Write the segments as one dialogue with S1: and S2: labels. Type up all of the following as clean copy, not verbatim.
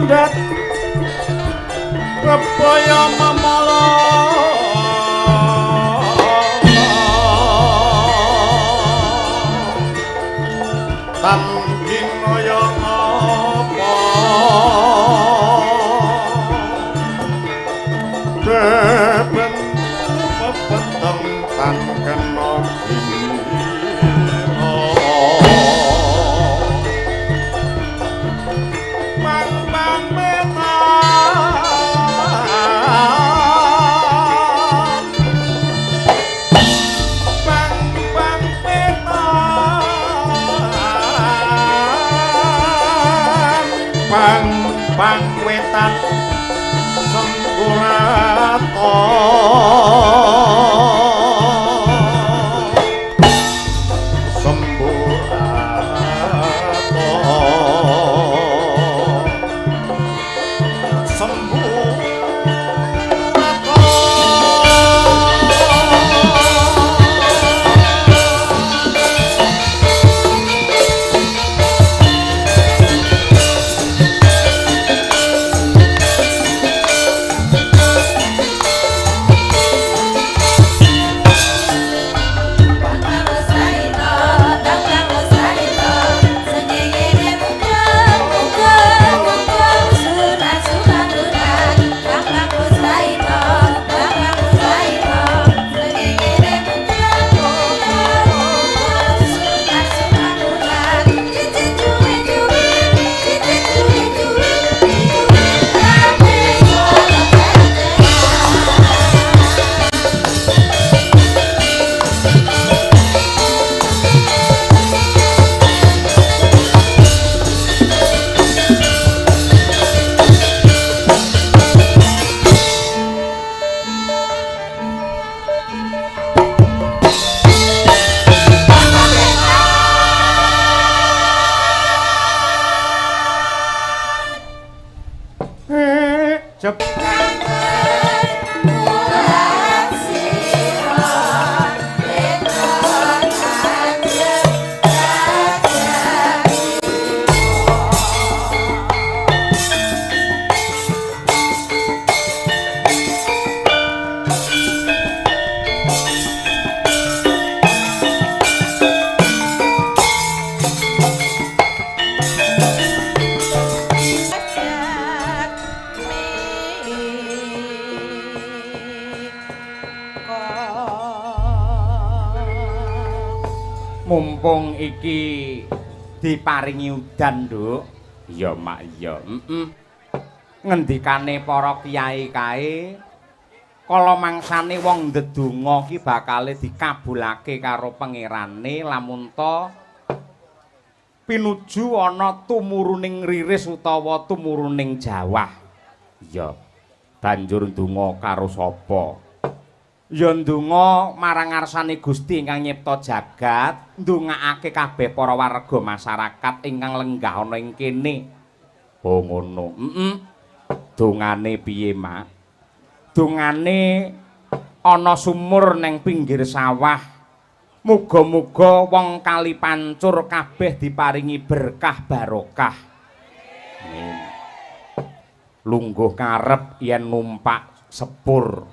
S1: Mendhet kebaya memala tan kinaya ngapa beben pepeteng tan kena bang wetan semburato semburato semburato. Mumpung iki diparingi udan, Nduk. Iya, Mak, iya. Heeh. Ngendikane para kiai kae, kala mangsane wong ndedonga ki bakale dikabulake karo pangerane lamun ta pinuju ana tumuruning riris utawa tumuruning jawah. Iya. Banjur ndonga karo sapa? Ya ndonga marang ngarsane Gusti ingkang nyipta jagat, ndongaake kabeh para warga masyarakat ingkang lenggah ana ing kene. Oh ngono. Heeh. Dongane piye, Mak? Dongane ana sumur neng pinggir sawah. Muga-muga wong kali pancur kabeh diparingi berkah barokah. Amin. Lungguh ngarep yen numpak sepur.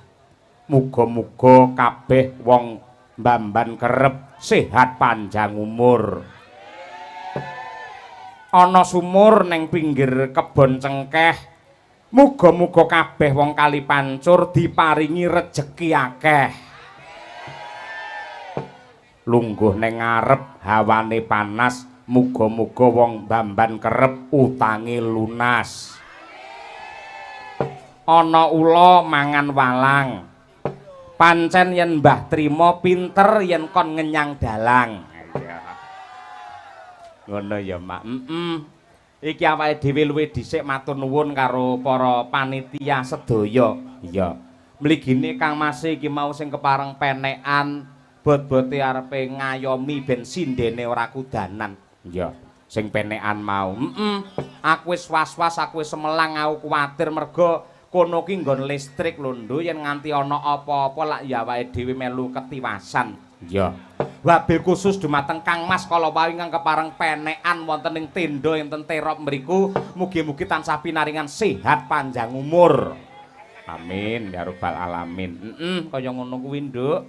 S1: Muga-muga kabeh wong mbamban kerep sehat panjang umur. Ana sumur neng pinggir kebon cengkeh. Muga-muga kabeh wong kali pancur diparingi rejeki akeh. Lungguh neng ngarep hawane panas, muga-muga wong mbamban kerep utange lunas. Ana ula mangan walang. Pancen yen Mbah Trima pinter yen kon ngenyang dalang. Iya. Ngono ya, Mak. Heeh. Iki awake dhewe luwih dhisik matur nuwun karo para panitia sedaya. Iya. Mligine Kang Mas iki mau sing kepareng penekan bot-bote arepe ngayomi ben sindene ora kudanan. Iya. Sing penekan mau. Heeh. Aku wis was-was, aku wis semelang, aku kuwatir mergo kono ki nggon listrik lho, Nduk, yen nganti ana apa-apa lak ya awake dhewe melu ketiwasan. Iya. Wabil khusus dumateng Kang Mas kala wau ingkang kepareng penekan wonten ing tenda enten terop mriku, mugi-mugi tansah pinaringan sehat panjang umur. Amin ya rabbal alamin. Kaya ngono kuwi, Nduk.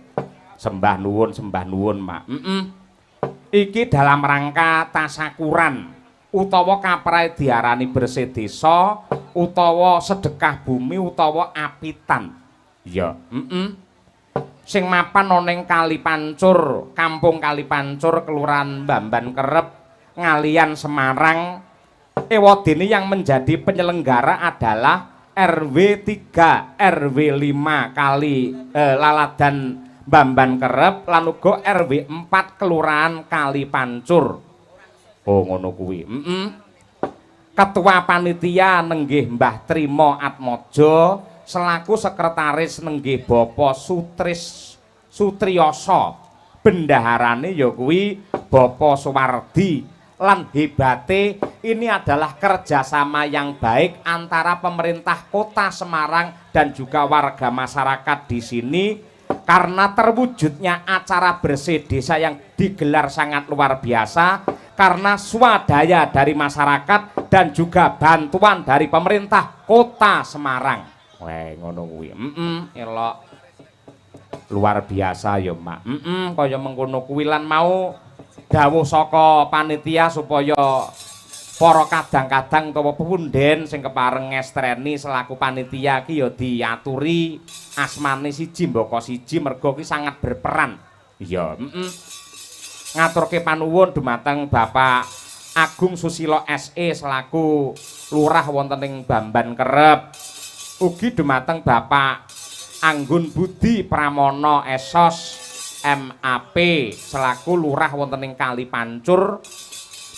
S1: Sembah nuwun, Mak. Iki dalam rangka tasakuran utawa kaprae diarani bersih desa utawa sedekah bumi utawa apitan. Iya, Sing mapan ana ing Kali Pancur, Kampung Kali Pancur, Kelurahan Bamban Kerep, Ngaliyan Semarang. Ewadene yang menjadi penyelenggara adalah RW 3, RW 5 Kali Laladan Bamban Kerep lan uga RW 4 Kelurahan Kali Pancur. Oh ngono kuwi. Ketua panitia nenggih Mbah Trimo Atmojo, selaku sekretaris nenggih Bapak Sutris Sutriyoso. Bendaharane ya kuwi Bapak Suwardi. Lan hebate ini adalah kerjasama yang baik antara pemerintah kota Semarang dan juga warga masyarakat di sini, karena terwujudnya acara bersih desa yang digelar sangat luar biasa karena swadaya dari masyarakat dan juga bantuan dari pemerintah kota Semarang. Weh ngono kuwi. Elok. Luar biasa ya, Mak. Kaya mengkono kuwi lan mau dawuh saka panitia supaya para kadang-kadang utawa pepunden sing kepareng ngestreni selaku panitia ki ya diaturi asmane siji mbaka siji merga ki sangat berperan. Iya, Ngaturke panuwun dumateng Bapak Agung Susilo SE selaku lurah wonten ing Bamban Kerep. Ugi dumateng Bapak Anggun Budi Pramono Esos MAP selaku lurah wonten ing Kali Pancur.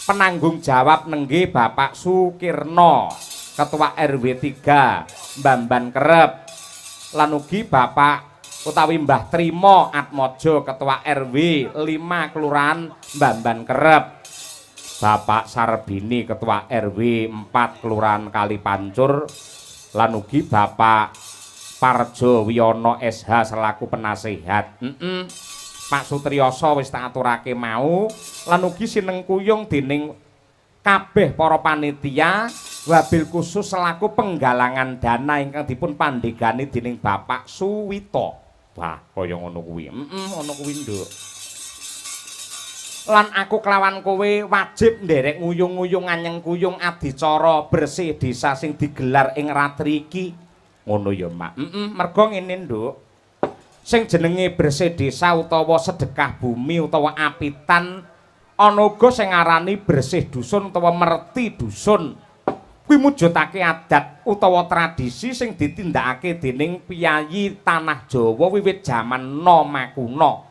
S1: Penanggung jawab nenggih Bapak Sukirno, Ketua RW 3 Bamban Kerep. Lan ugi Bapak utawi Mbah Trimo Atmojo, Ketua RW 5 Kelurahan Bamban Kerep. Bapak Sarbini, Ketua RW 4 Kelurahan Kali Pancur. Lan ugi Bapak Parjo Wiyono SH selaku penasehat. Pak Sutriyoso wis tak aturake mau lan ugi sinengkuyung dening kabeh para panitia wabil khusus selaku penggalangan dana ingkang dipun pandhegani dening Bapak Suwito. Wah, kaya ngono kuwi. Ngono kuwi, Nduk. Lan aku kelawan kowe wajib nderek nguyung-nguyung anyeng-kuyung adicara bersih desa sing digelar ing ratri iki. Ngono ya, Mak. Mergo ngene, Nduk. Sing jenenge bersih desa utawa sedekah bumi utawa apitan ana uga sing ngarani bersih dusun utawa merti dusun. Kuwi mujudake adat utawa tradisi sing ditindakake dening piyayi tanah Jawa wiwit jaman Nomakuna.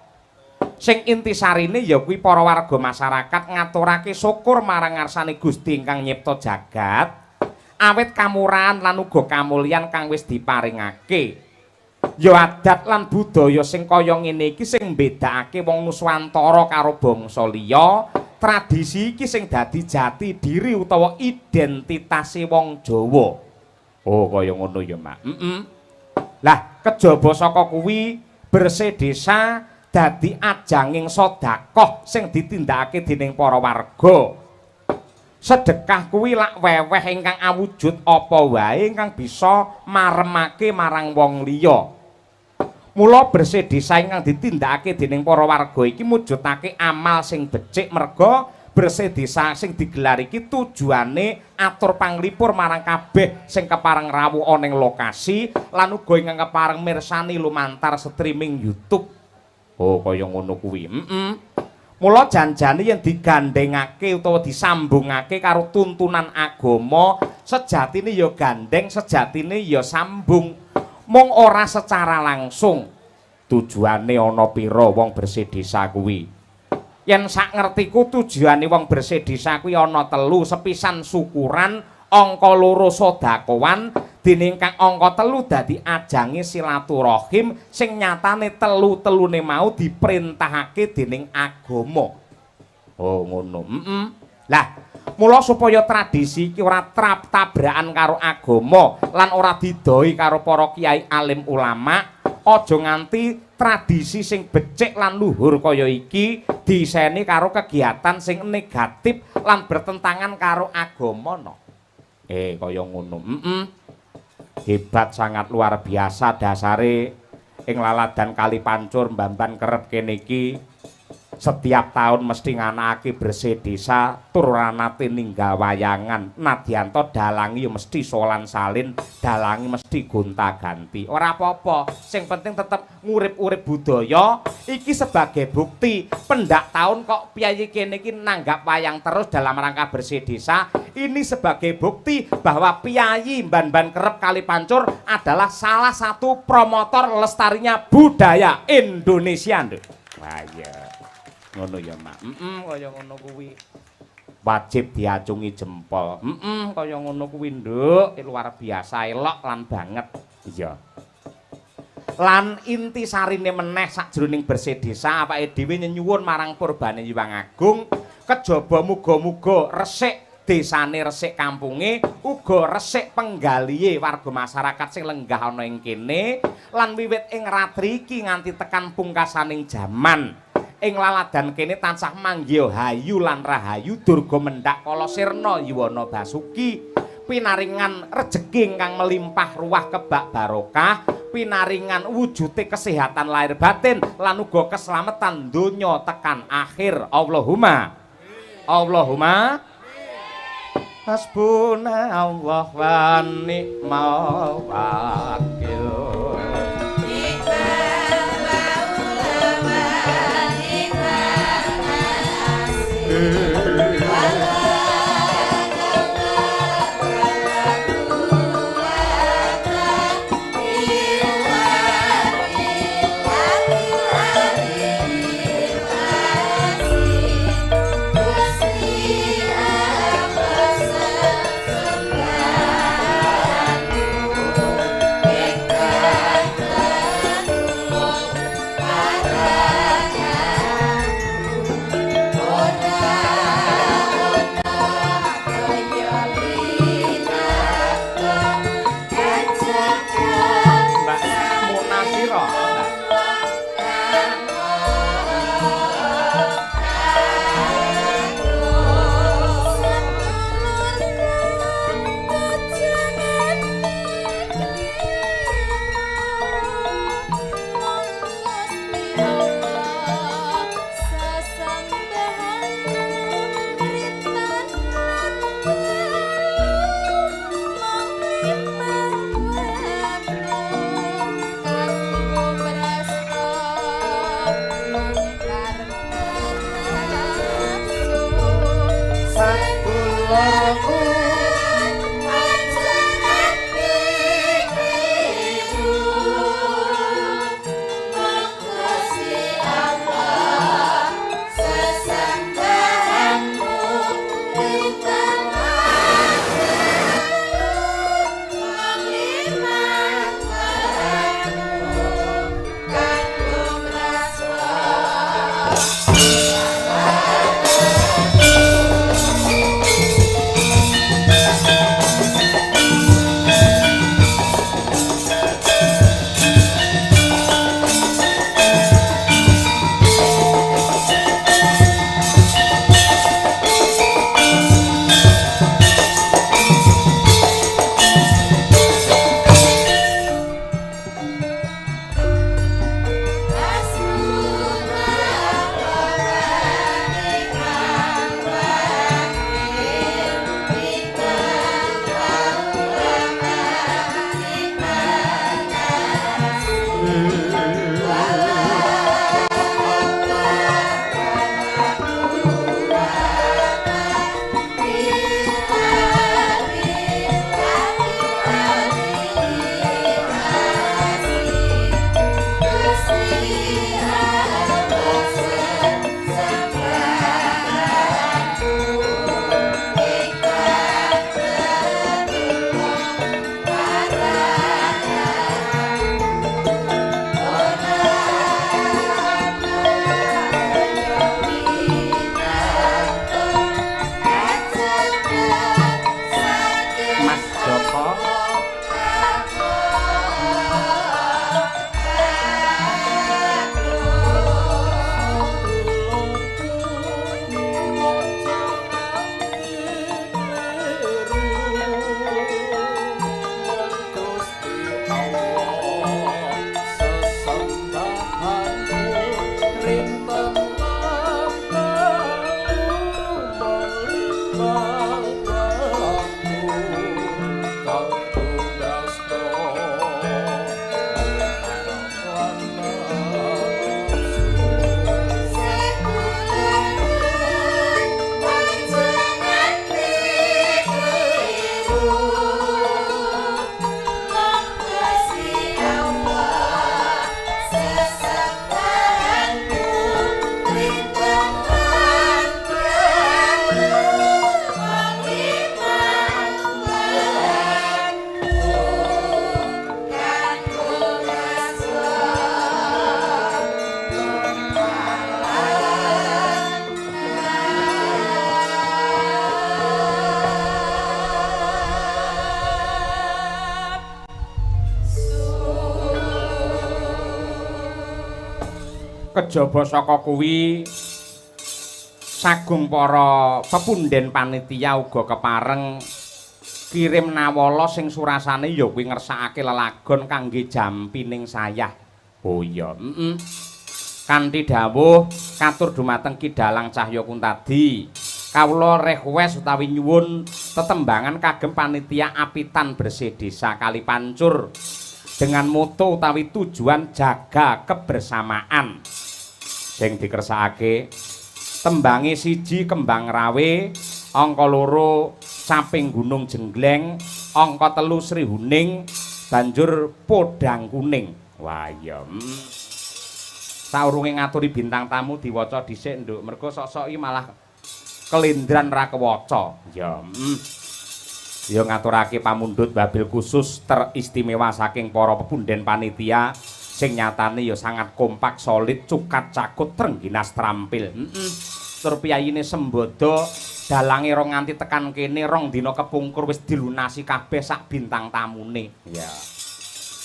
S1: Sing intisarine ya kuwi para warga masyarakat ngaturake syukur marang ngarsane Gusti ingkang nyipta jagat awit kamurahan lan uga kamulyan kang wis diparingake. Ya adat lan budaya sing kaya ngene iki sing mbedakake wong Nuswantara karo bangsa liya. Tradisi iki sing dadi jati diri utawa identitase wong Jawa. Oh kaya ngono ya, Mak. Lah kejaba saka kuwi bersih desa dadi ajanging sedekah sing ditindakake dening para warga. Sedekah kuwi lak weweh ingkang awujud apa wae ingkang bisa maremake marang wong liya. Mula bersih desa ingkang ditindakake dening para warga iki mujudake amal sing becik merga bersih desa sing digelar iki tujuane atur panglipur marang kabeh sing kepareng rawuh ana ing lokasi lan uga ingkang kepareng mirsani lumantar streaming YouTube. Oh kaya ngono kuwi. Mula janjane yen digandhengake utawa disambungake karo tuntunan agama, sejatine ya gandheng, sejatine ya sambung. Mung ora secara langsung. Tujuane ana pira wong bersih desa kuwi? Yen sak ngertiku tujuane wong bersih desa kuwi ana telu, sepisan syukuran, angka loro sedekahan, dening kang angka telu dadi ajange silaturahim sing nyatane telu-telune mau diperintahake dening agama. Oh ngono. Lah, mula supaya tradisi iki ora trap tabrakan karo agama lan ora didoi karo para kiai alim ulama, Aja nganti tradisi sing becik lan luhur kaya iki diseni karo kegiatan sing negatif lan bertentangan karo agama no. Kaya ngono. Hebat sangat luar biasa dasare ing laladan Kali Pancur Mbamban kerep kene iki setiap tahun mesti nganakake bersih desa tur ora nate ninggal wayangan nadyanto dalangi ya mesti solan salin dalangi mesti gonta-ganti ora apa-apa sing penting tetep ngurip-urip budaya iki sebagai bukti pendak tahun kok piyayi kene iki nanggap wayang terus dalam rangka bersih desa ini sebagai bukti bahwa piyayi Mban-mban kerep Kali Pancur adalah salah satu promotor lestarinya budaya Indonesia nduk. Wah iya ngono ya Mak. Kaya ngono kuwi. Wajib diacungi jempol. Kaya ngono kuwi nduk, luar biasa elok lan banget. Iya. Lan intisarine meneh sakjroning bersih desa awake dhewe nyenyuwun marang purbane Hyang Agung kejaba muga-muga resik desane resik kampunge uga resik penggalihe warga masyarakat sing lenggah ana ing kene lan wiwit ing ratri iki nganti tekan pungkasaning jaman. Ing laladan kene tansah manggiha hayu lan rahayu durga mendhak kala sirna yuwana basuki pinaringan rejeki ingkang melimpah ruah kebak barokah pinaringan wujute kesehatan lahir batin lan uga keselamatan donya tekan akhir. Allahumma Allahumma hasbunallah wa ni'mal wakil.
S2: Ora
S1: Kejaba saka kuwi sagung para pepunden panitia uga kepareng kirim nawala sing surasane ya kuwi ngersakake lelagon kangge jampining sayah. Oh iya, heeh. Kanthi dawuh katur dumateng Ki Dalang Cahya Kuntadi, kawula request utawi nyuwun tetembangan kagem panitia Apitan Bersih Desa Kalipancur dengan moto utawi tujuan jaga kebersamaan. Sing dikersakake tembange 1 Kembang Rawe, angka 2 Caping Gunung Jenggleng, angka 3 Sri Huning, banjur Podang Kuning. Wah iya. Saurunge ngaturi bintang tamu diwaca dhisik, Nduk. Mergo sok-sok iki malah kelindran ra kewaca. Ya. Ya ngaturake pamundhut wabil khusus teristimewa saking para pepunden panitia sing nyatane ya sangat kompak, solid, cukat cakut, trengginas trampil. Tur piyayine sembodo, dalange rong nganti tekan kene rong dina kepungkur wis dilunasi kabeh sak bintang tamune. Ya.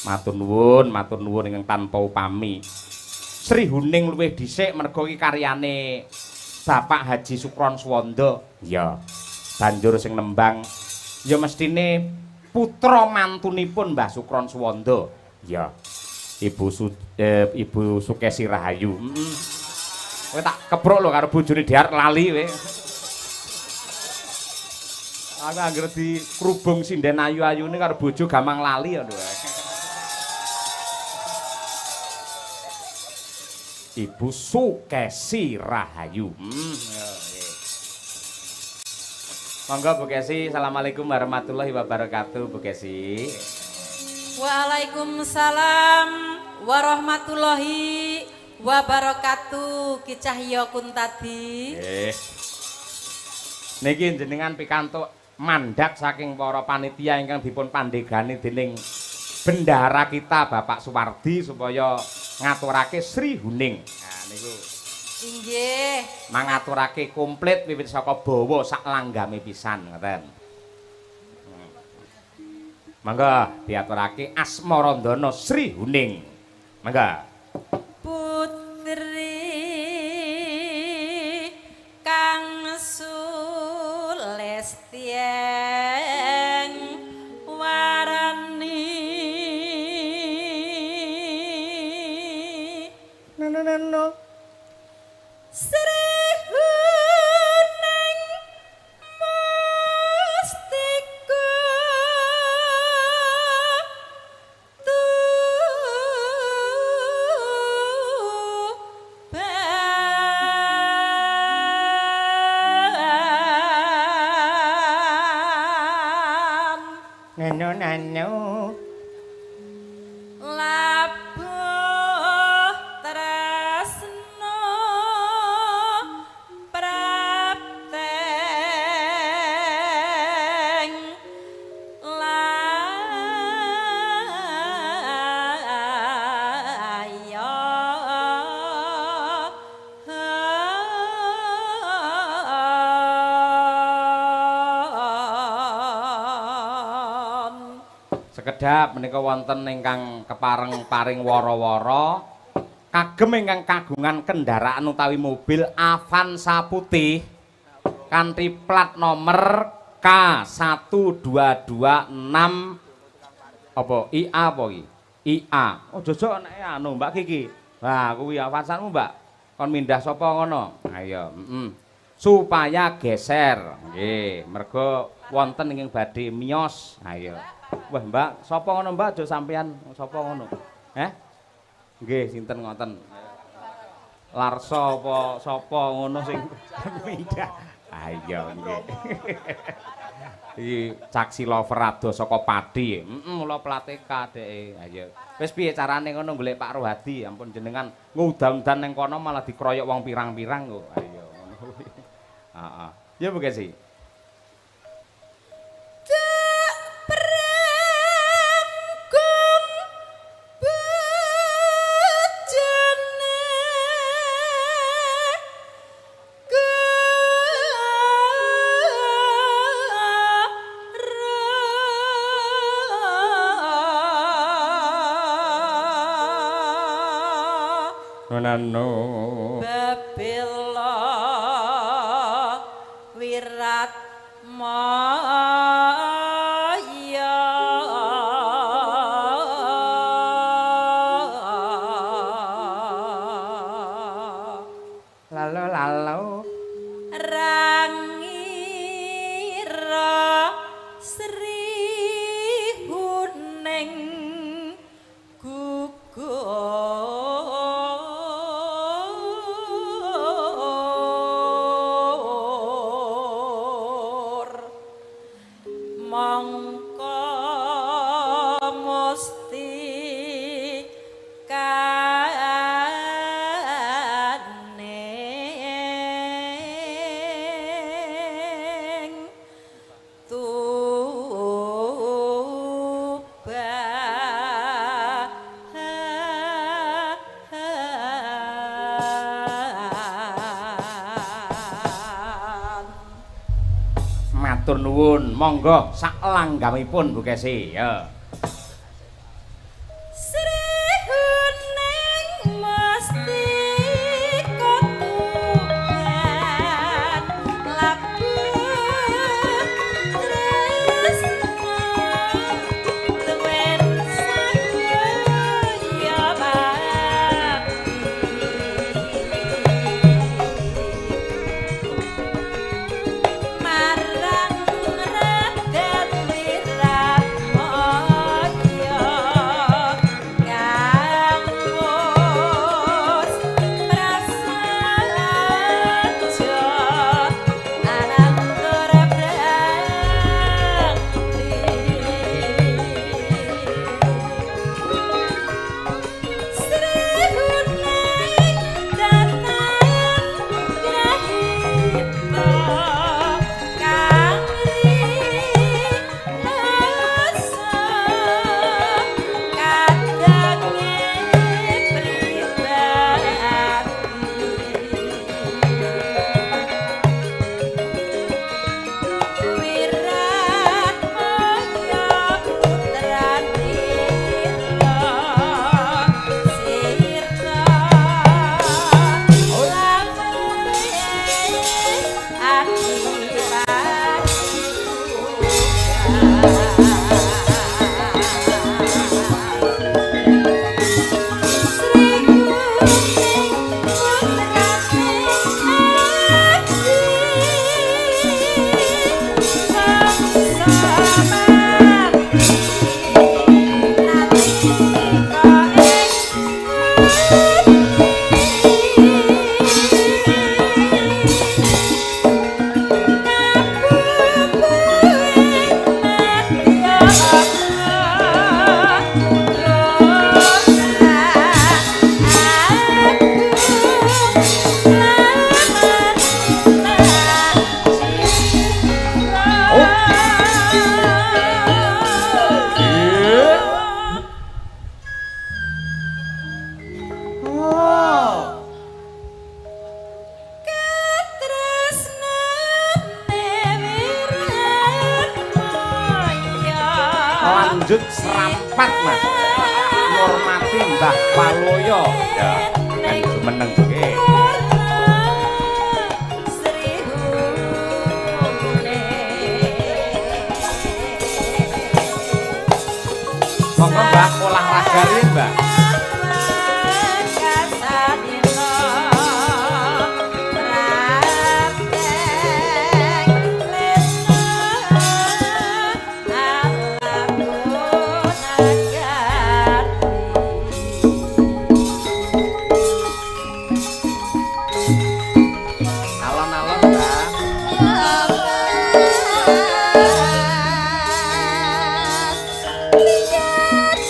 S1: Matur nuwun ingkang tanpa upami. Sri Huning luwih dhisik mergo iki karyane Bapak Haji Sukron Suwondo. Ya. Banjur sing nembang ya mestine putra mantunipun Mbah Sukron Suwondo. Ya. Ibu Sukesi Rahayu. Kowe tak keprok lho karo bojone Diar lali kowe. Aku anggere dikrubung sinden ayu-ayune karo bojo gamang lali ya. Ibu Sukesi Rahayu. Monggo Bu Kesi, assalamualaikum warahmatullahi wabarakatuh Bu Kesi.
S2: Waalaikumsalam warahmatullahi wabarakatuh Ki Cahya Kuntadi.
S1: Niki jenengan pikantuk mandat saking para panitia ingkang dipun pandegani dening bendahara kita Bapak Suwardi supaya ngaturake Sri Huning. Nah niku.
S2: Inggih.
S1: Mangaturake komplit wiwit saka bawa sak langgame pisan ngoten. Mangga diaturake Asmarandana Sri Huning. Mangga.
S2: Putri kang sulistyeng warani.
S1: Nano
S2: Sri Huning mustika Tuban.
S1: Nano nano
S2: labuh tresno prapteng layo
S1: Sekedhap menika wonten ingkang kepareng paring wara-wara kagem ingkang kagungan kendaraan utawi mobil Avanza putih kanthi plat nomor K1226 apa IA apa iki? IA. Oh jojok nek anu Mbak Kiki. Wah kuwi Avanzamu Mbak. Kon mindah sapa ngono? Ayo, heeh. Supaya geser. Nggih, mergo wonten ingkang badhe miyos. Ayo. Wah Mbak, sapa ngono Mbak aja sampean sapa ngono? Heh? Nggih, sinten ngoten? Larso apa sapa ngono sing pindah. Ayo nggih. Iki Caksi Lover adoh saka Pati. Heeh, mula plate K dheke. Ayo. Wis piye carane ngono golek Pak Rohadi? Ampun jenengan ngudan-udan ning kono malah dikroyok wong pirang-pirang kok. Ayo ngono kuwi. Heeh. Ya Bu Kesi. Nano
S2: bebela wirat maya
S1: lalo lalo
S2: rangira sri huning gugur mongko musti kaning tuban.
S1: Matur nuwun, monggo sak langgamipun Bu Kesi. Ya.
S2: Sri huning mesti kotuban labuh tresna tuwen saya bakti marang Raden Wiratmaya kang wus prasaja anantur brakti. Sri huning datan grahita kang rinasa kadange pribadi. Wiratmaya putranira sirna
S1: Lanjut serampat Mas. Ngurmati Mbah Paloyo. Ya, kan jumeneng nggih. Monggo Mbah olahraga riyin, Mbah. Alon-alon, Mbah.
S2: Lihat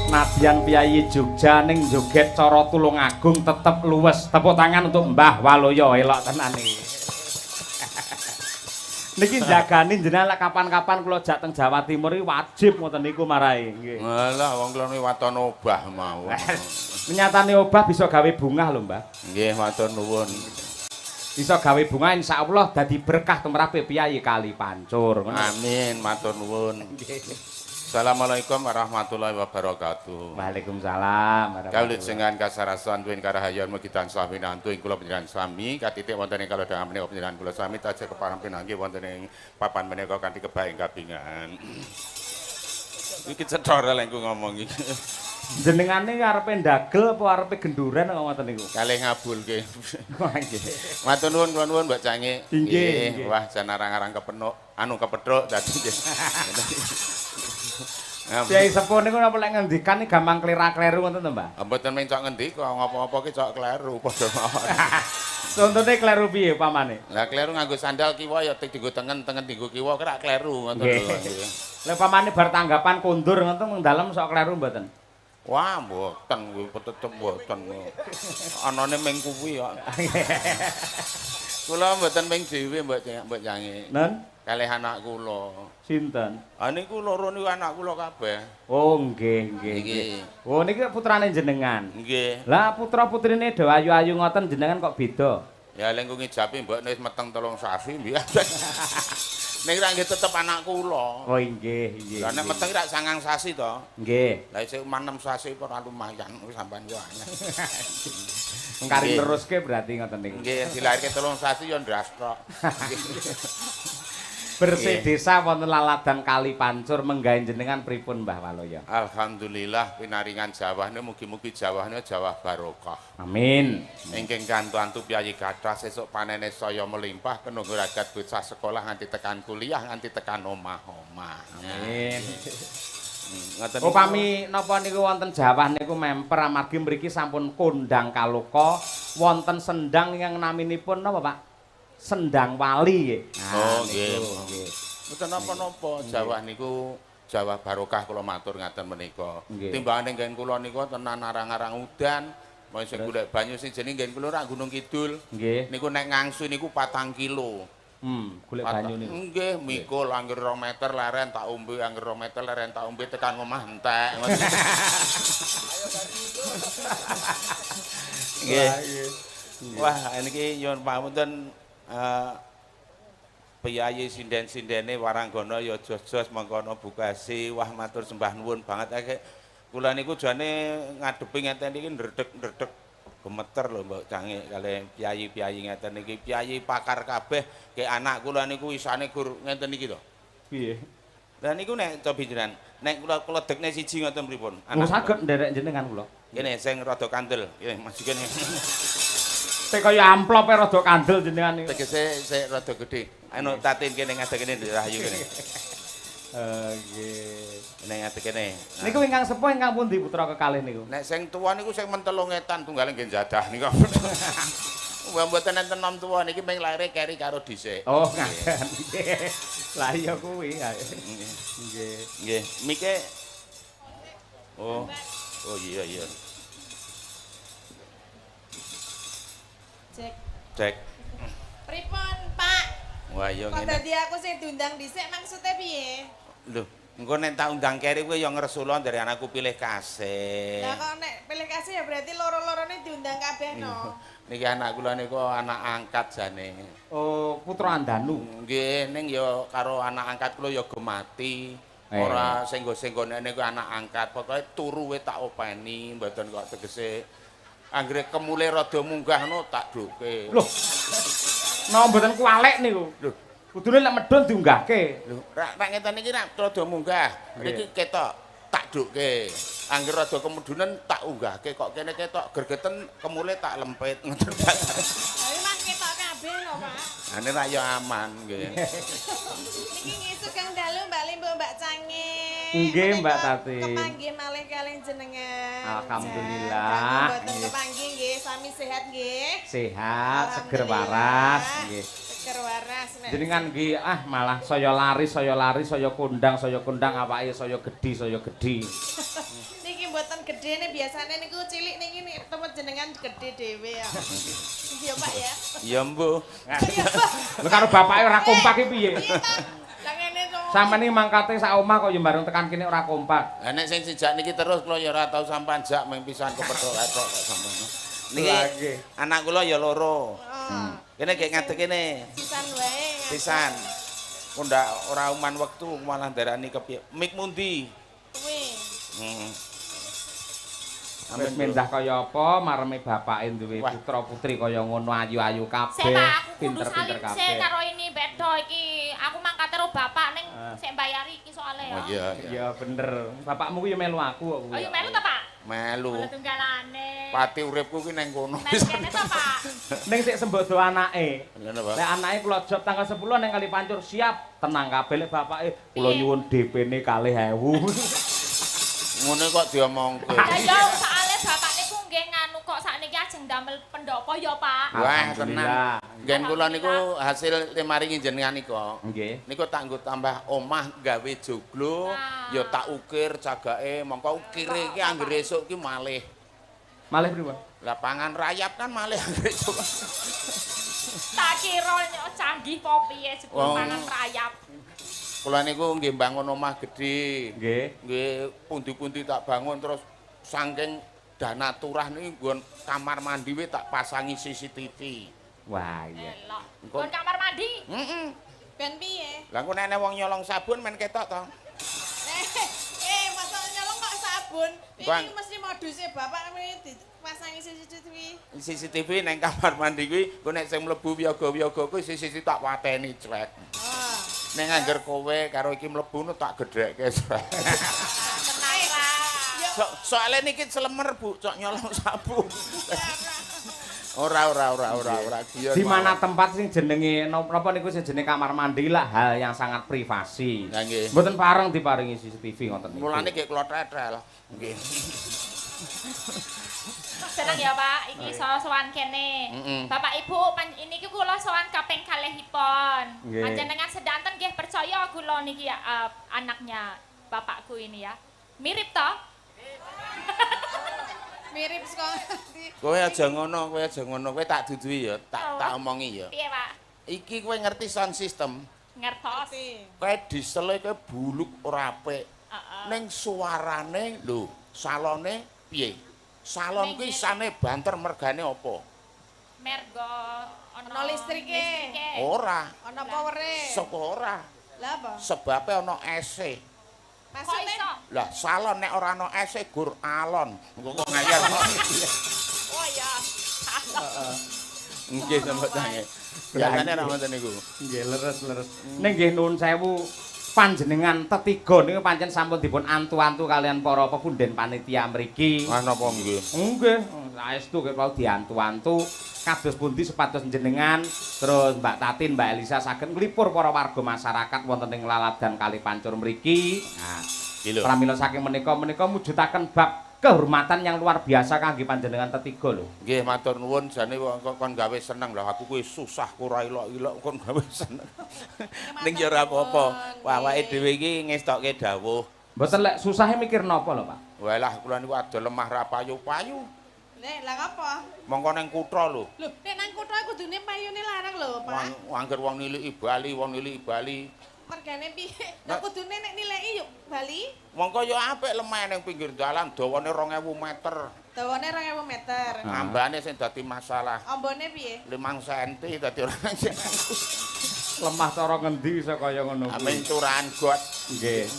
S1: Nadyan piyayi Jogja ning joget cara Tulungagung tetep luwes. Tepuk tangan untuk Mbah Waluyo, elok tenan iki. Niki jagani jenengan lek kapan-kapan kula jak teng Jawa Timur iki wajib ngoten niku marai nggih.
S3: Alah wong kula niku waton obah mawon.
S1: Nyatane obah bisa gawe bungah lho, Mbah.
S3: Nggih, matur nuwun.
S1: Bisa gawe bunga insyaallah dadi berkah tumrape piyayi Kali Pancur.
S3: Amin, matur nuwun. Assalamualaikum warahmatullahi wabarakatuh.
S1: Waalaikumsalam.
S3: Kawula kasarasan tuwin karahayon mugi tansah winantu ing kula panjenengan sami katitik wonten ing kalodhangan menika panjenengan kula sami tansah kepareng pinanggih wonten ing papan menika kanthi kebaeng kabingan. Iki cetha lek ku ngomong iki.
S1: Jenengane arepe ndagel apa arepe genduren kok ngoten niku?
S3: Kalih ngabulke.
S1: Nggih.
S3: Matur nuwun, kula nuwun Mbak Cange.
S1: Nggih.
S3: Wah, jan arang-arang kepenuk, anu kepethuk dadi nggih.
S1: Kyai sepuh niku napa lek ngendikan gampang klera-kleru ngoten to, Mbah?
S3: Mboten mung cok ngendika, ngapa-ngapa ki cok kleru padha mawon.
S1: Contone kleru piye pamane?
S3: Lah kleru nganggo sandal kiwa ya dienggo tengen, tengen dienggo kiwa kira kleru ngoten lho.
S1: Lah pamane bar tanggapan kondur ngoten mung dalem sok kleru mboten?
S3: Wah, mboten kuwi tetep mboten. Anane mung kuwi kok. Kula mboten mung dhewe Mbok Cange.
S1: Nen?
S3: Kalih anak kula.
S1: Sinten?
S3: Ah niku loro niku anak kula kabeh.
S1: Oh nggih, nggih, nggih. Oh niki putrane jenengan.
S3: Nggih.
S1: Lah putra-putrine do ayu-ayu ngoten jenengan kok beda?
S3: Ya lek ngijapi mbok wis meteng 3 sasi mbiyen. Ning ra nggih tetep anak kula.
S1: Oh nggih, nggih.
S3: Lah nek meteng rak 9 sasi to.
S1: Nggih.
S3: Lah isih 6 sasi ora lumayan sampean ku anyar.
S1: Kari teruske berarti ngoten niku.
S3: Nggih, dilahirke 3 sasi ya ndras tok.
S1: Bersih desa wonten laladan Kali Pancur menggawe jenengan pripun Mbah Waluyo?
S3: Alhamdulillah pinaringan jawahne mugi-mugi jawahne jawah barokah.
S1: Amin.
S3: Ingkang kantu-antu piyayi kathah sesuk panene saya melimpah kenunggu ragat bocah sekolah nganti tekan kuliah nganti tekan omah-omah.
S1: Amin.
S3: Ngoten.
S1: Upami napa niku wonten jawah niku memper amargi mriki sampun kondang kaloka wonten sendang ingkang naminipun napa Pak? Sendang Wali nggih.
S3: Oh nggih. Mboten napa-napa jawah niku jawah barokah kula matur ngaten menika. Timbangane nggen kula niku tenan arang-arang udan, mau sing golek banyu sing jenenge nggen kula rak Gunung Kidul.
S1: Nggih.
S3: Niku nek ngangsu niku 4 kilo.
S1: Golek banyu niku.
S3: Nggih, mikul angger 2 meter leren tak ombe, angger 2 meter leren tak ombe tekan omah entek. Nggih. Wah, niki nyuwun pamunten piyayi sinden-sindene waranggana ya jos-jos mengkono bukasi. Wah matur sembah nuwun banget. Kula niku jane ngadepi ngeten iki ndredeg-ndredeg gemeter lho Mbok Cange kalih piyayi-piyayi ngeten iki. Piyayi pakar kabeh ke anak kula niku isane gur ngeten iki to.
S1: Piye?
S3: Lah niku nek cobi jenengan, nek kula kledekne siji ngoten pripun?
S1: Anak saged nderek jenengan kula.
S3: Kene sing rada kandel. Kene maju kene.
S1: Sik kaya amplope rada kandel jenengan niku.
S3: Tegese sik rada gedhe. Anu tatin kene ngadeg kene Nduk Rahayu kene.
S1: Nggih.
S3: Kene ngadeg kene.
S1: Niku ingkang sepuh ingkang pundi putra kekalih niku?
S3: Nek sing tuwa niku sing mentelung etan tunggale nggih jadah niku. Wah mboten enten nom tuwa niki ming laire keri karo dhisik.
S1: Oh ngaten. Nggih. Lah iya kuwi. Nggih.
S3: Nggih. Mike. Oh. Oh iya iya.
S2: Cek.
S3: Cek.
S2: Pripun, Pak?
S3: Wah, iya ngene.
S2: Kok dadi aku sing diundang dhisik maksude piye?
S3: Lho, engko nek tak undang keri kowe ya ngresula dari anakku pilih kasih.
S2: Lah kok nek pilih kasih ya berarti loro-lorone diundang kabeh no.
S3: Niki anak kula niku anak angkat jane.
S1: Oh, putra Andanu.
S3: Nggih, ning ya karo anak angkat kula ya gemati. Ora senggo-senggone niku anak angkat, pokoke turu we tak openi, mboten kok tegese anggere kemule rada munggah no tak duke.
S1: Loh. Napa mboten kuwalek niku?
S3: Lho,
S1: kudune lek medhun diunggahke.
S3: Lho, rak ngeten iki rak rada munggah. Iki ketok tak duke. Anggere rada kemudunan tak unggahke kok kene ketok gregeten kemule tak lempit ngoten.
S2: Tapi mah ketok kabeh lho, Pak.
S3: Ane rak ya aman nggih.
S2: Niki ngisuk Kang dalu Mbak Limbo Mbak Cange.
S1: Nggih Mbak Tati.
S2: Kepanggih malih kalih jenengan.
S1: Alhamdulillah.
S2: Mboten kepanggih nggih, sami sehat nggih.
S1: Sehat, seger waras nggih.
S2: Seger waras nek.
S1: Jenengan nggih ah malah saya lari, saya lari, saya kondang, saya kondang awake saya gedhi, saya gedhi.
S2: Niki niki mboten gedhe biasane niku cilik niki tempat jenengan gedhe dhewe ya. Iya Pak ya.
S3: Iya mbuh.
S1: Lho karo bapake ora kompak iki piye?
S2: Lah ngene to.
S1: Sampeyan iki mangkate sak omah kok ya bareng tekan kene ora kompak.
S3: Lah nek sing sejak niki terus kula ya ora tau sampean jak mung pisan kepethuk-ethok kok sampean. Niki anak kula ya loro. Kene gek ngadeg kene.
S2: Pisan wae.
S3: Pisan. Kok ndak ora uman wektu malah ndarani kepiye. Mik mundi?
S2: Kuwi.
S3: Heeh.
S1: Wis mendah kaya apa mareme bapake duwe putra putri kaya ngono ayu-ayu kabeh, pinter-pinter kabeh.
S4: Sik karo ini bedo iki. Aku mangkate karo bapak ning sik mbayari iki soalé ya.
S3: Oh iya.
S1: Iya bener. Bapakmu kuwi ya melu aku kok kuwi.
S4: Oh iya melu ta, Pak?
S3: Melu.
S4: Tunggalane.
S3: Pati uripku kuwi nang kono.
S4: Melu kene ta, Pak?
S1: Ning sik sembodo anake.
S3: Lha
S1: Lek anake kula job tanggal 10 ning Kali Pancur siap, tenang kabeh lek bapake kula nyuwun DP-ne 2.000.
S3: Ngono kok diomongke.
S4: Lah ya soalé bapak niku nggih nganu kok sakniki ajeng damel pendopo ya, Pak.
S3: Wah, tenan. Nggen kula niku hasil maringi jenengan niku.
S1: Nggih.
S3: Niku tak nggo tambah omah gawe joglo, ya tak ukir cagake, mongko ukire iki anggere esuk iki malih.
S1: Malih pripun?
S3: Lah pangan rayap kan malih anggere esuk.
S4: Tak kira canggih apa piye jebul pangan rayap.
S3: Kula niku nggih bangun omah gedhe.
S1: Nggih.
S3: Nggih pundi-pundi tak bangun terus saking dana turah niku nggon kamar mandi we tak pasangi CCTV.
S1: Wah iya.
S4: Nggon kamar mandi?
S3: Heeh.
S2: Ben piye?
S3: Lah engko nek wong nyolong sabun men ketok to.
S2: Masa nyolong kok sabun? Iki mesti moduse bapak dipasangi CCTV.
S3: CCTV nang kamar mandi kuwi engko nek sing mlebu wiyaga-wiyaga kuwi CCTV tak pateni clek. Nek angger kowe karo iki mlebu no tak gedhekke.
S4: Tenang ra.
S3: Soale niki selemer Bu, cok nyolong sabun. Ora.
S1: Di mana tempat sing jenenge napa niku sing jenenge kamar mandi lah hal yang sangat privasi.
S3: Lah nggih.
S1: Mboten pareng diparingi CCTV ngoten niku.
S3: Mulane nggih kula tetel. Nggih.
S4: Seneng ya Pak, iki sowan kene. Bapak Ibu, ini iki kula sowan kaping kalihipun. Panjenengan sedanten nggih percaya kula niki ya, anaknya bapakku ini ya. Mirip toh?
S2: Mirip sekali.
S3: Kowe aja ngono, kowe tak duduhi ya, tak omongi ya.
S4: Piye, Pak?
S3: Iki kowe ngerti sound system?
S4: Ngertos.
S3: Kowe diesele kowe buluk ora apik. Ning suarane lho, salone piye? Salon kuwi isane banter mergane apa?
S4: Mergo ana
S2: listrike.
S3: Ora.
S2: Ana powere.
S3: Sapa ora?
S2: Lah apa?
S3: Sebabe ana ese.
S2: Maksudnya?
S3: Lah salon nek ora ana ese gur alon. Engko kok ngayal.
S4: Oh ya.
S3: Heeh. Nggih sampe tange. Biasane ora ngoten niku.
S1: Nggih leres-leres. Ning nggih nuwun sewu panjenengan tetiga niku pancen sampun dipun antu-antu kalian para pepunden panitia mriki.
S3: Wah napa nggih?
S1: Nggih, saestu kok diantu-antu kados pundi supados jenengan terus Mbak Tatin, Mbak Elisa saged nglipur para warga masyarakat wonten ing Laladan Kali Pancur mriki. Nah, pramila saking menika mujudaken bab kehormatan yang luar biasa kangge panjenengan tetiga lho.
S3: Nggih, matur nuwun jane kok kon gawe seneng lho. Aku kuwi susah ora ilok-ilok kon gawe seneng. Ning ya ora apa-apa. Awake dhewe iki ngestokke dawuh.
S1: Mboten lek susahe mikir napa lho, Pak?
S3: Walah kula niku adol lemah ra payu-payu.
S2: Lek, lah apa?
S3: Mongko nang kutha lho.
S2: Lho, nek nang kutha kudune payune larang lho, Pak.
S3: Angger wong niliki Bali, wong niliki Bali.
S2: Mergane piye? Lah kudune nek niliki yo Bali.
S3: Mongko yo apik lemah ning pinggir dalan dawane 2000 meter.
S2: Dawane 2000 meter.
S3: Ambane sing dadi masalah.
S2: Ambane piye?
S3: 5 cm dadi ora.
S1: Lemah cara ngendi iso kaya ngono kuwi?
S3: Amin curahan got.
S1: Nggih.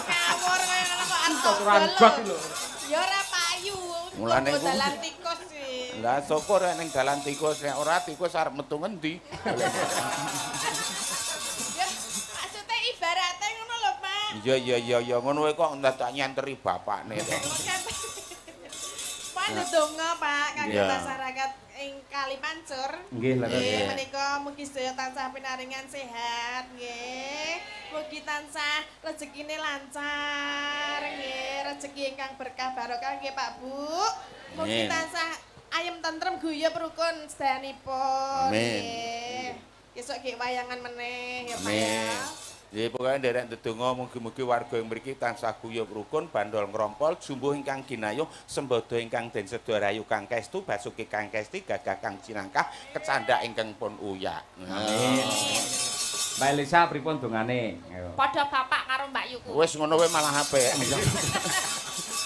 S2: Ngawur kaya ngono kok arep
S1: curahan got lho.
S2: Ya ora payu.
S3: Mulane ku
S2: dalan tikus kuwi.
S3: Lah syukur ning dalan tikus nek ora tikus arep metu ngendi.
S2: Ibarate ngono lho, Pak.
S3: Iya ngono wae kok ndak nyenteri bapakne to.
S2: Pak ndonga, Pak, kangge masyarakat ing Kali Pancur.
S1: Nggih, leres.
S2: Nggih, menika mugi sedaya tansah pinaringan sehat, nggih. Mugi tansah rezekine lancar, nggih, rezeki ingkang berkah barokah nggih, Pak Bu. Mugi tansah ayem tentrem guyub rukun sedayanipun.
S3: Amin.
S2: Nggih. Esuk nggih wayangan meneh ya, Pak ya.
S3: Nggih, pokoke nderek ndedonga mugi-mugi warga ing mriki tansah guyub rukun, bandol ngrompol, jumbuh ingkang ginayuh, sembada ingkang den seda rayu kang kestu, basuki kang kesti, gagah kang cinangkah, kecandak ingkang pun uyak.
S1: Amin. Mbak Elisa pripun dongane?
S4: Padha bapak karo Mbak Yuku.
S3: Wis ngono wae malah apik.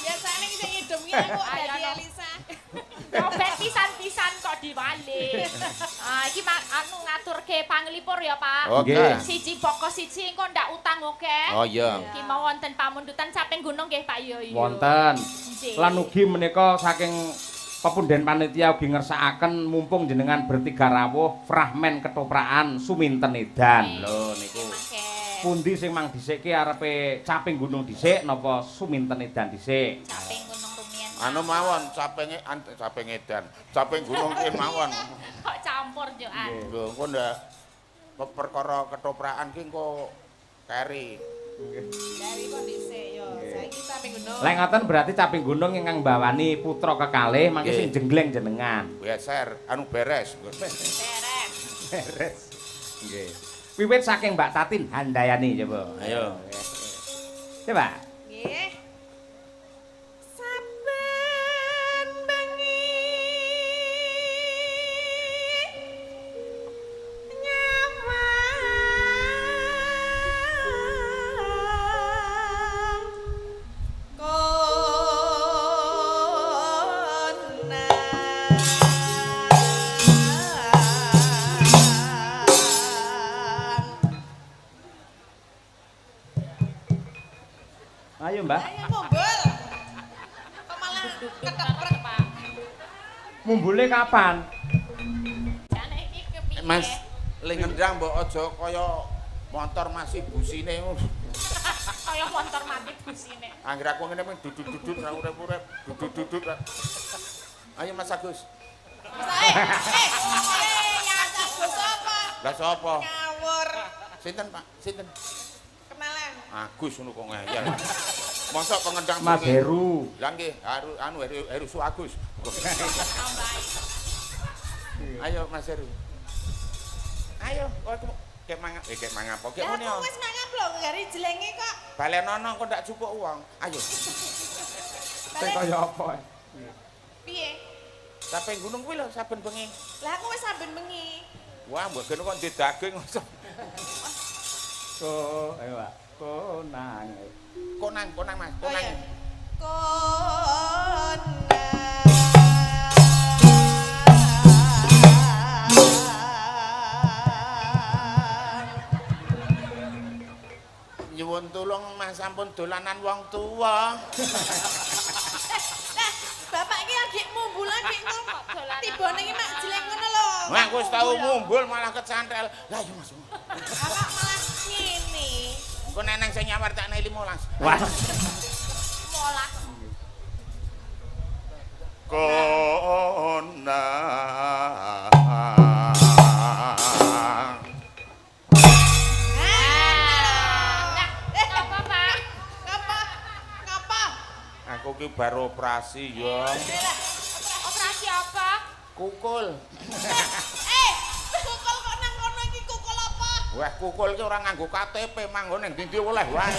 S2: Biasane sing ngidum ki aku dadi Elisa.
S4: Coba pisan-pisan kok diwalik. Ah iki anu ngaturke panglipur ya, Pak.
S3: Oke.
S4: Siji pokok siji engko ndak utang oke.
S3: Oh iya.
S4: Iki mau wonten pamundutan caping gunung nggih Pak Yoyo.
S1: Wonten. Lan ugi menika saking pepunden panitia ugi ngersakaken mumpung jenengan bertiga rawuh fragmen ketoprakan Suminten Edan. Lho niku. Pundi sing mang dhisike arepe caping gunung dhisik napa Suminten Edan dhisik?
S4: Caping gunung rumiyin.
S3: Anu mawon capinge caping edan. Caping gunung ki mawon.
S4: Kok campur yo an.
S3: Lho engko ndak perkara ketoprakan ki engko keri.
S2: Keri kok dhisik yo. Saiki caping gunung.
S1: Lek ngoten berarti caping gunung ingkang mbawani putra kekalih mangke sing jengleng jenengan.
S3: Beser, anu beres.
S4: Beres.
S1: Beres. Nggih. Wiwit saking Mbak Tatin Handayani coba.
S3: Ayo.
S1: Coba.
S2: Nggih. Saben bengi nyawang konang.
S1: Ayo, Mbak.
S2: Ayo mumbul. Kok malah keteprek,
S4: Pak.
S1: Mumbule kapan?
S4: Jane iki kepiye?
S3: Mas, le ngendang mbok aja kaya motor masih busine.
S4: Kaya motor mati busine.
S3: Angger aku ngene mung dudut-dudut ra urip-urip, dudut-dudut. Ayo Mas Agus.
S2: Mas Agus sapa?
S3: Lah sapa?
S2: Ngawur.
S3: Sinten, Pak? Sinten?
S2: Kenalan.
S3: Agus ngono kok ngeyel. Mosok pengendang
S1: Mas Heru.
S3: Lah nggih, Heru anu Heru Su Agus. Ayo Mas Heru. Ayo, kok kek mangap, kek mangap kok ngene.
S2: Lah aku wis mangap lho, ngari jelenge kok.
S3: Balenono kok ndak cukup uang. Ayo.
S1: Sing kaya apa?
S2: Piye?
S3: Saben gunung kuwi lho saben bengi.
S2: Lah aku wis saben bengi.
S3: Wah, mbok kene kok ndek daging mosok.
S1: Ko, ayo Pak. Konang.
S3: Konang, konang Mas, konang.
S2: Konang.
S3: Nyuwun tulung Mas sampun dolanan wong tuwa.
S2: Lah, bapak iki lagi mumbul lagi kok tibone iki mak jelek ngono lho.
S3: Wah, aku wis tau mumbul malah kecantel. Lah iya Mas.
S2: Bapak malah ngene.
S3: Engko neneng sing nyawar tak naik 15.
S1: Wah.
S4: 15.
S3: Konang.
S4: Apa, Pak?
S2: Ngapa? Ngapa?
S3: Aku ki baru operasi ya.
S4: Operasi apa?
S3: Kukul.
S2: Kukul kok nang kono iki kukul apa?
S3: Wah, kukul ki ora nganggo KTP, manggon ning ndi oleh wae.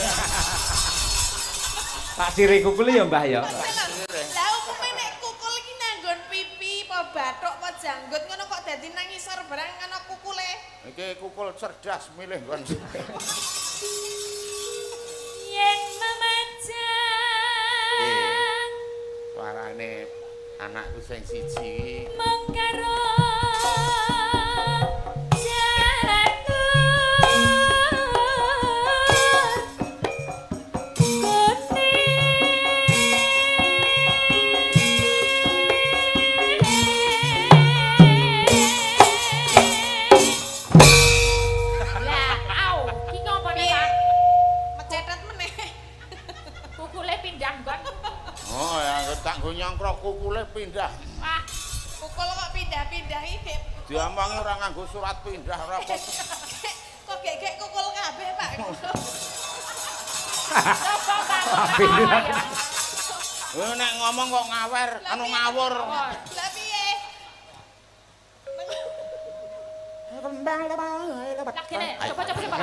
S1: Tak sire kukul ya, Mbah ya.
S2: Lah umume nek kukul iki nanggon pipi apa bathuk apa janggut ngono kok dadi nang ngisor barang ana kukule.
S3: Iki kukul cerdas milih nggon.
S4: Yen memajang
S3: suarane anakku sing siji
S4: mung karo
S3: nyongkrok kukule pindah.
S4: Wah,
S2: kukul kok pindah-pindah iki.
S3: Diomongi ora nganggo surat pindah ora apa.
S2: Kok gek-gek kukul kabeh, Pak.
S4: Coba Pak.
S3: Eh nek ngomong kok ngawer, anu ngawur.
S2: Lah piye?
S4: Lah kene, coba coba coba.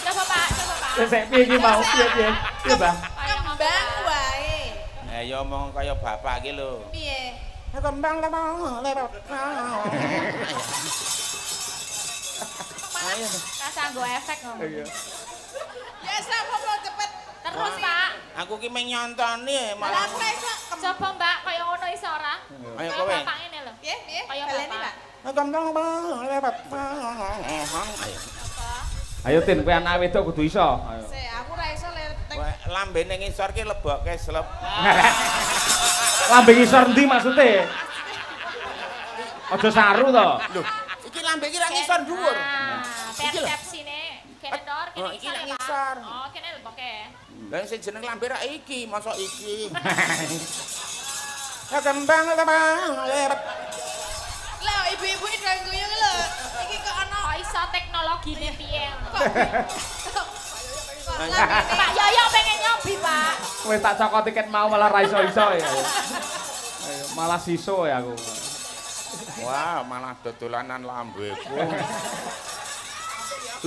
S4: Coba. Coba Pak, coba Pak.
S1: Wis piye iki mau? Piye piye? Piye, Mbah?
S2: Kembang wae.
S3: Eh ya omong kaya bapak iki lho.
S2: Piye?
S3: Kembang lemong lepot.
S4: Ayo. Rasa nggo efek ngono.
S1: Iya.
S2: Ya sapa cepet.
S4: Terus Pak.
S3: Aku ki meng nyontoni
S2: malah aku iso.
S4: Coba Mbak kaya ngono iso ora?
S3: Ayo kowe.
S4: Bapak ngene lho.
S2: Piye piye?
S4: Kaya
S2: Baleni,
S4: bapak.
S2: Pak.
S3: Kembang lemong lepot.
S1: Ayo Tin, kowe anak wedok kudu iso. Ayo.
S2: Sik, aku ora iso letek.
S3: Lambene ngisor ki lebokke slep.
S1: Lambe ngisor ndi maksude? Aja saru to.
S3: Lho, iki lambe iki ra ngisor dhuwur.
S4: Persepsine kene dor, kene
S3: iki
S4: ngisor ya,
S3: ngisor.
S4: Pak. Oh, kene lebokke.
S3: Lah sing jeneng lambe ra iki, mosok iki. Ya kembang lemong lepot.
S2: Lho, ibu-ibu iki do guyu lho. Iki kok ana
S4: Kok iso teknologine piye ngono.
S2: Kok lambene
S4: Pak Yoyo pengen nyobi, Pak.
S1: Kowe tak cokot tiket mau malah ra iso-iso ya. Ayo, malah siso ya aku.
S3: Wah, malah dodolanan lambeku.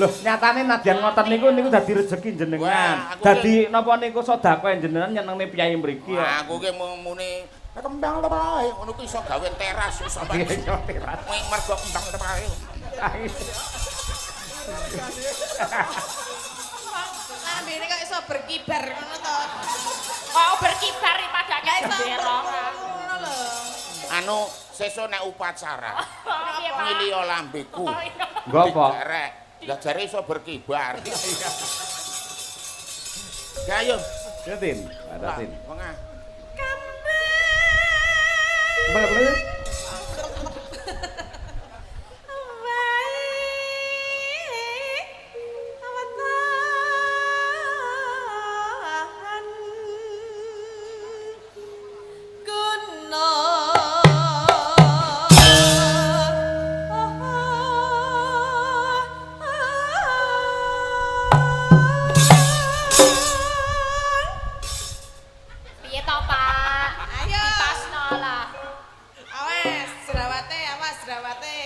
S1: Loh, nyatane nadyan ngoten niku niku dadi rejeki jenengan. Dadi napa niku sedekah jenengan nyenengne piyai mriki ya.
S3: Aku ki muni kembang lepae ngono ku iso gawe teras iso teras. Mergo kembang lepae.
S2: Lambene kok iso berkibar ngono to.
S4: Kok berkibar padake bendera.
S2: Ngono lho.
S3: Anu sesuk nek upacara.
S4: Piye, Pak?
S3: Ngiliyo lambeku.
S1: Nggo apa?
S3: Lah jare iso berkibar. Ya ayo.
S1: Ya Tin, ada Tin.
S3: Wengah.
S1: Kembang
S2: Wae awatahan guna.
S4: Piye to, Pak?
S2: Ayo.
S4: Dipasno lah.
S2: Awas, jerawate, awas jerawate.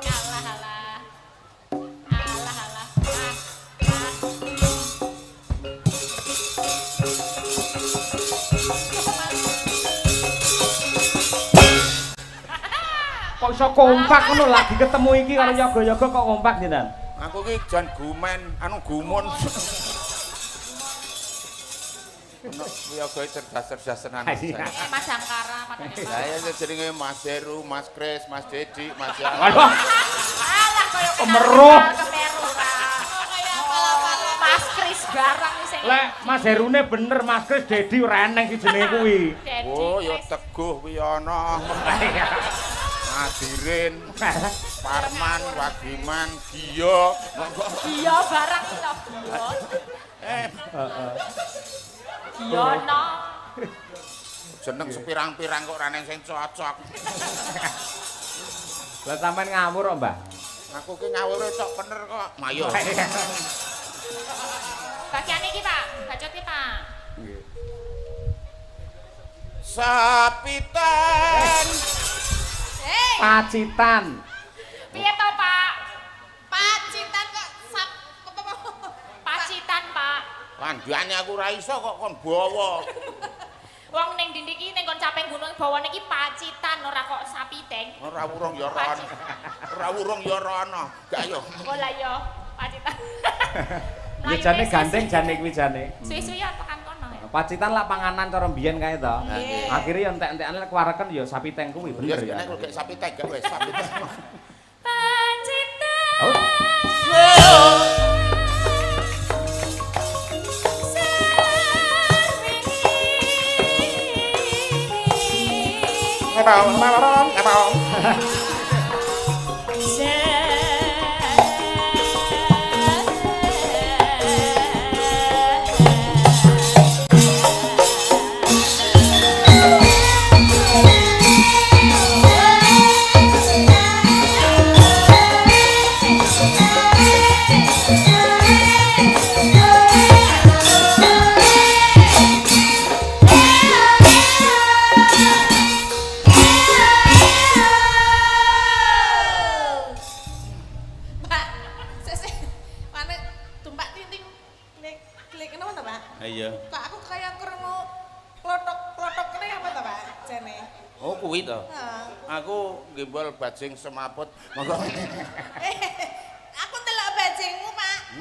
S4: Alah alah. Alah alah. Ah, ah.
S1: Kok iso kompak ngono lagi ketemu iki karo yoga-yoga kok kompak jenengan?
S3: Aku ki jan gumen, anu gumun. Ono yoga cerdas-cerdas tenan.
S1: Iya.
S4: Mas Angkara padane.
S3: Lah ya jenenge Mas Heru, Mas Kris, Mas Dedi, Mas Yan.
S1: Waduh,
S4: Alah koyo
S1: Kemeruh.
S4: Kemeruh ra.
S2: Kaya apal-apalan.
S4: Mas Kris barang sing.
S1: Lek Mas Herune bener, Mas Kris Dedi ora eneng ki jenenge kuwi.
S4: Dedi,
S3: Oh, ya
S4: Kris.
S3: Teguh kuwi ana. Ngadirin, Parman, Wagiman, Giyo.
S4: Iya barang iki lho.
S3: Eh,
S1: Heeh.
S4: Giyono.
S3: jeneng sepirang-pirang kok ora neng sing cocok.
S1: Lah sampean ngawur kok, Mbah.
S3: Aku ki ngawure cok bener kok. Mayo.
S4: Bagian iki, Pak. Bacot iki, Pak.
S1: Nggih.
S3: Sapitan.
S2: Hei,
S1: Pacitan.
S4: Piye to, Pak?
S2: Pacitan kok sap apa-apa.
S4: Pacitan, Pak.
S3: Kandhane aku ora iso kok kon bawa.
S4: Wong ning dindi iki ning kon capeng gunung bawane iki Pacitan ora kok sapiteng.
S3: Ora wurung ya ora ana. Ora wurung ya ora ana. Gak yo.
S4: Oh lah yo, Pacitan.
S1: Ya jane gandeng jane kuwi jane.
S4: Suwi-suwi ya tekan kono ya.
S1: Pacitan lah panganan cara mbiyen kae to.
S2: Nggih.
S1: Akhire ya entek-entekane kuwareken ya sapi teng kuwi
S3: Ya
S1: bener ya.
S3: nek kok sapi teng gak wis sapi teng.
S4: Pacitan.
S1: Oh.
S4: Yeah.
S3: Iya.
S2: Kok aku kaya krungu klothok-klothok kene apa to, Pak? Jane.
S3: Oh, kuwi to.
S2: Heeh.
S3: Aku gembol bajing semaput. Monggo.
S2: Aku ndelok bajingmu, Pak.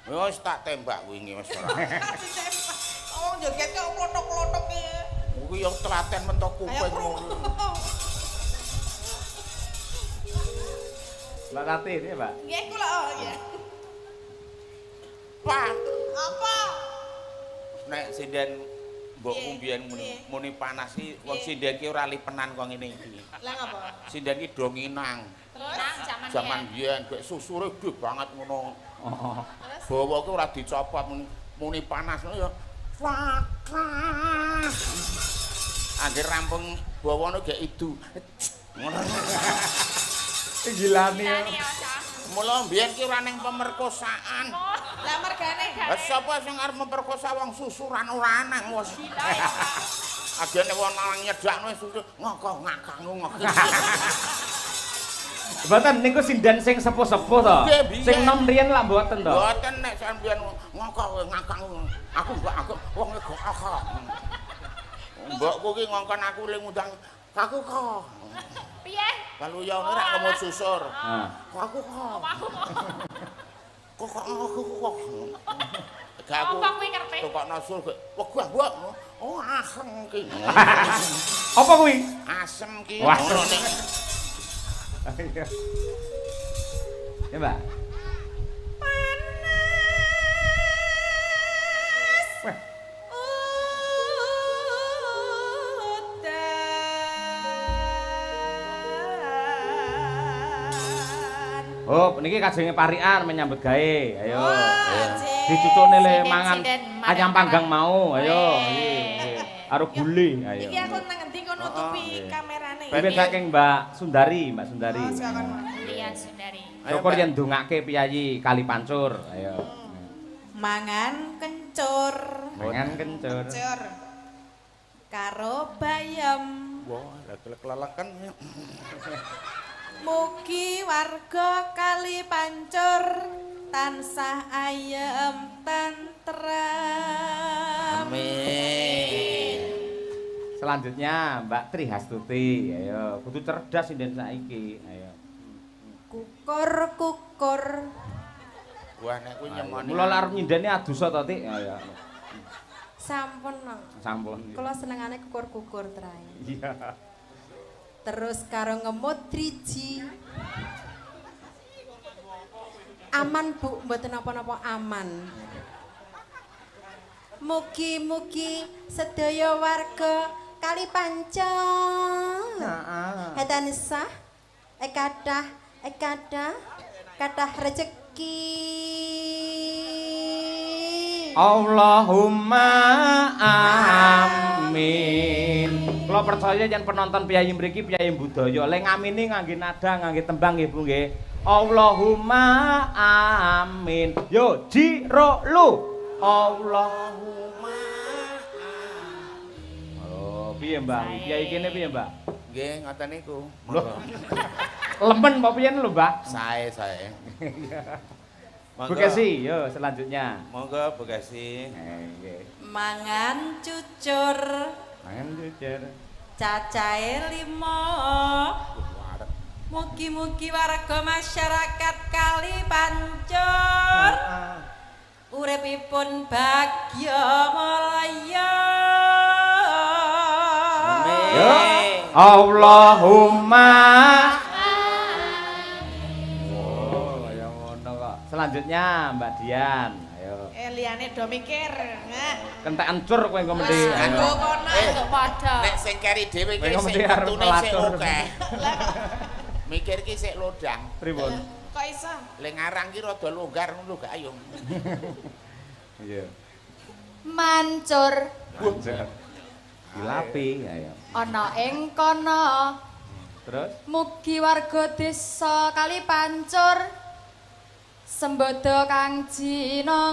S3: Wis tak tembak wingi wis ora.
S2: Wong joget kok klothok-klothok iki.
S3: Kuwi yo telaten mentok kuping ngono.
S1: Mbak Tati ini, Pak.
S2: Nggih kula oh iya.
S3: Pak,
S2: Apa?
S3: nek sinden mbokku mbiyen muni panas iki wong sinden ki ora lipenan kok ngene iki.
S2: Lah ngapa?
S3: Sinden ki do nginang.
S2: Terus
S3: jaman biyen gek susure gede banget ngono.
S1: Oh.
S3: Bawa ki ora dicopot muni panas ngono ya. Fakah. Angger rampung bawane gek idu. Ngono.
S1: Gilani.
S3: Mula mbiyen ki ora ning pemerkosaan.
S2: Lah mergane.
S3: Lah sapa sing arep memperkosa wong susuran ora anang wis. Agene wong nang nyedakno susu ngoko ngakang ngoko.
S1: Mboten niku sinden sing sepuh-sepuh to. Sing nom riyen lak mboten to.
S3: Mboten nek sampeyan ngoko ngakang aku mbok aku wong kok akak. Mbokku ki ngongkon aku le ngundang aku kok.
S4: Piye?
S3: Kalau ya ora kemut susur.
S1: Heeh.
S3: Aku kok. Kok aku kok. Gak aku.
S4: Apa kuwi kerpe?
S3: Tukokno sur wegah mbok. Oh asem ki.
S1: Apa kuwi?
S3: Asem ki. Ngono nek.
S1: Ya, Mbak.
S2: Panas. Udan.
S1: Oh, niki kajenge parikan menyambut gawe. Ayo.
S2: Oh,
S1: Dicucukne le mangan ayam panggang mau. Ayo. Karo gule. Ayo.
S2: Iki aku nang ngendi kok nutupi kamerane.
S1: Bibit saking Mbak Sundari, Mbak Sundari.
S2: Oh, silakan.
S4: Iya, Sundari.
S1: Syukur yen ndongake piyayi Kali Pancur. Ayo.
S2: Mangan kencur.
S1: Mangan kencur.
S2: Kencur. Karo bayam.
S3: Wah, lha keleleken.
S2: Mugi warga Kali Pancur tansah ayem tentrem.
S3: Amin.
S1: Selanjutnya Mbak Tri Hastuti. Ayo, kudu cerdas sinden saiki. Ayo.
S5: Kukur-kukur.
S3: Wah, nek kuwi nyemoni.
S1: Mula lek arep nyindene adosa to, Tik. Ayo.
S5: Sampun.
S1: Sampun.
S5: Kula senengane kukur-kukur trae.
S1: Iya.
S5: Terus karo ngemut driji. Aman, Bu, mboten napa-napa aman. Mugi-mugi sedaya warga Kali Pancur.
S1: Heeh.
S5: Tansah kathah kathah kathah rejeki.
S1: Allahumma amin. Kula percaya yen penonton piyayi mriki piyayi budaya, le ngamini ngangge nada, ngangge tembang nggih Bu nggih. Allahumma amin. Yo ji ro lu. Allahumma amin. Oh, piye Mbah? Piyayi kene piye Mbah?
S3: Nggih, ngoten niku.
S1: Monggo. Lemen apa piye lho, Mbah?
S3: Sae, sae.
S1: Bu Kesi, yo selanjutnya.
S3: Monggo Bu Kesi.
S1: Nggih.
S5: Mangan cucur.
S1: Mangan cucur.
S5: Cacahe 5. Mugi-mugi warga masyarakat Kali Pancur uripipun bagya mulya.
S3: Amin.
S1: Allahumma amin. Oh, ya ngono kok. Selanjutnya Mbak Dian, ayo.
S2: Liyane do mikir. Nah.
S1: Kentekan cur kowe engko mendhi.
S2: Kanggo kono
S4: entuk padha.
S3: Nek sing keri dhewe iki sing metune sik akeh. Mikir ki sik lodang.
S1: Pripun?
S2: Kok iso?
S3: Le ngarang ki rada longgar ngono gak ayo.
S1: Iya.
S5: Mancur.
S1: Mancur. Dilapi ayo.
S5: Ana ing kono.
S1: Terus
S5: mugi warga desa Kali Pancur sembodo kang jinangka.